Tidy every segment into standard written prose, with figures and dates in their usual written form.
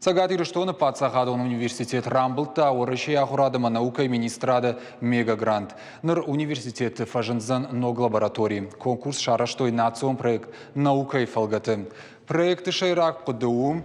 Цӕгат Ирыстоны паддзахадон университет рамбылдта Уӕрӕсейы ахуырад ӕмӕ наукӕйы министрады мегагрант. Ныр университеты фӕзындзӕн ног лаборатори. Конкурс сарӕзтой национ проект «Наукӕйы фӕлгӕты». Проекты сӕйраг хъуыды у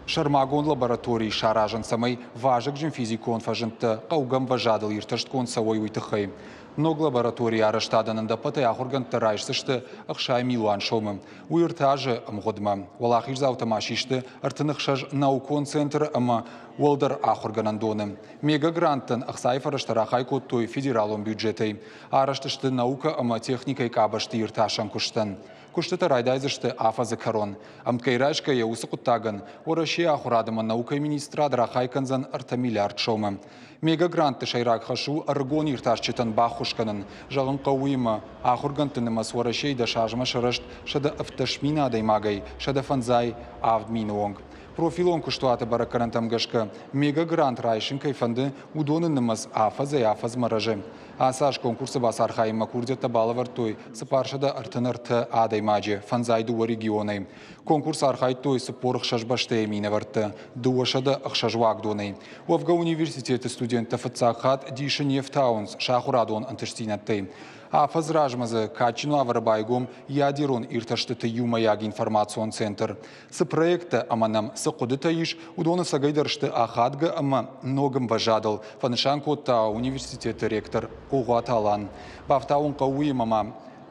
сӕрмагонд лаборатори саразын, цӕмӕй вазыгджын физикон фӕзындтӕ хъӕугӕ ӕмвӕзадыл иртӕстгонд цӕуой, уый тыххӕй. Ног лабораторийы арӕзтадӕн ӕндӕппӕтӕй ахуыргӕндтӕ райсдзысты 60 милуан сомы. Уый 3 азы ӕмгъуыдмӕ. Уӕлахиздзаутӕ ма систы 36 наукон центры ӕмӕ уӕлдӕр ахуыргӕнӕндоны. Мегагранттӕн ӕхцайы фӕрӕзтӕ рахай кодтой федералон бюджетӕй. Арӕзт сты наукӕ ӕмӕ техникӕйы къабӕзты иртасӕн куыстӕн. Куыстытӕ райдайдзысты афӕдзы кӕрон. Ӕмткӕй райсгӕйӕ уыцы хъуыддагӕн Уӕрӕсейы ахуырад ӕмӕ наукӕйы министрад рахай кӕндзӕн 3 миллиард сомы. Мегагрантты сӕйраг хӕс у ӕрыгон иртасджытӕн баххуыс кӕнын. Зӕгъын хъӕуы уыимӕ, ахуыргӕндты нымӕц Уӕрӕсейы 10 азмӕ сырӕзт 117 000 адӕймагӕй 157 000-ы онг. Профилон куыстуаты бӕрӕггӕнӕнтӕм гӕсгӕ, мегагрант райсын кӕй фӕнды, уыдоны нымӕц афӕдзӕй-афӕдзмӕ рӕзы. Ацы аз конкурсы бацархайынмӕ курдиӕттӕ балӕвӕрдтой 433 адӕймаджы 52 регионӕй. Конкурсы архайдтой 46 бӕстӕйы минӕвӕрттӕ 206 уагдонӕй. Уӕвгӕ университеты студенттӕ фыццаг хатт дисы не фтауынц сӕ ахуырадон ӕнтыстдзинӕдтӕй. Афӕдз размӕ дзы кадджын уавӕры байгом ядерон иртӕстыты иумӕйаг информацион центр. Цы проекттӕ ӕмӕ нӕм цы хъуыдытӕ ис, уыдон ӕцӕгӕйдӕр сты ахадгӕ ӕмӕ ног ӕмвӕзадыл, фӕнысан кодта университеты ректор Огъуаты Алан. Бафтауын хъӕуы уыимӕ ма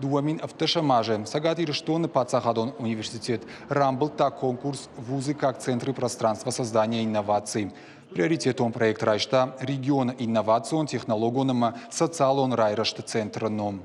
2017 азы Цӕгат Ирыстоны паддзахадон университет рамбылдта конкурс «Вузы как центры пространства создания инноваций». Приоритетон проект райста регионы инновацион, технологон ӕмӕ социалон райрӕзты центры ном.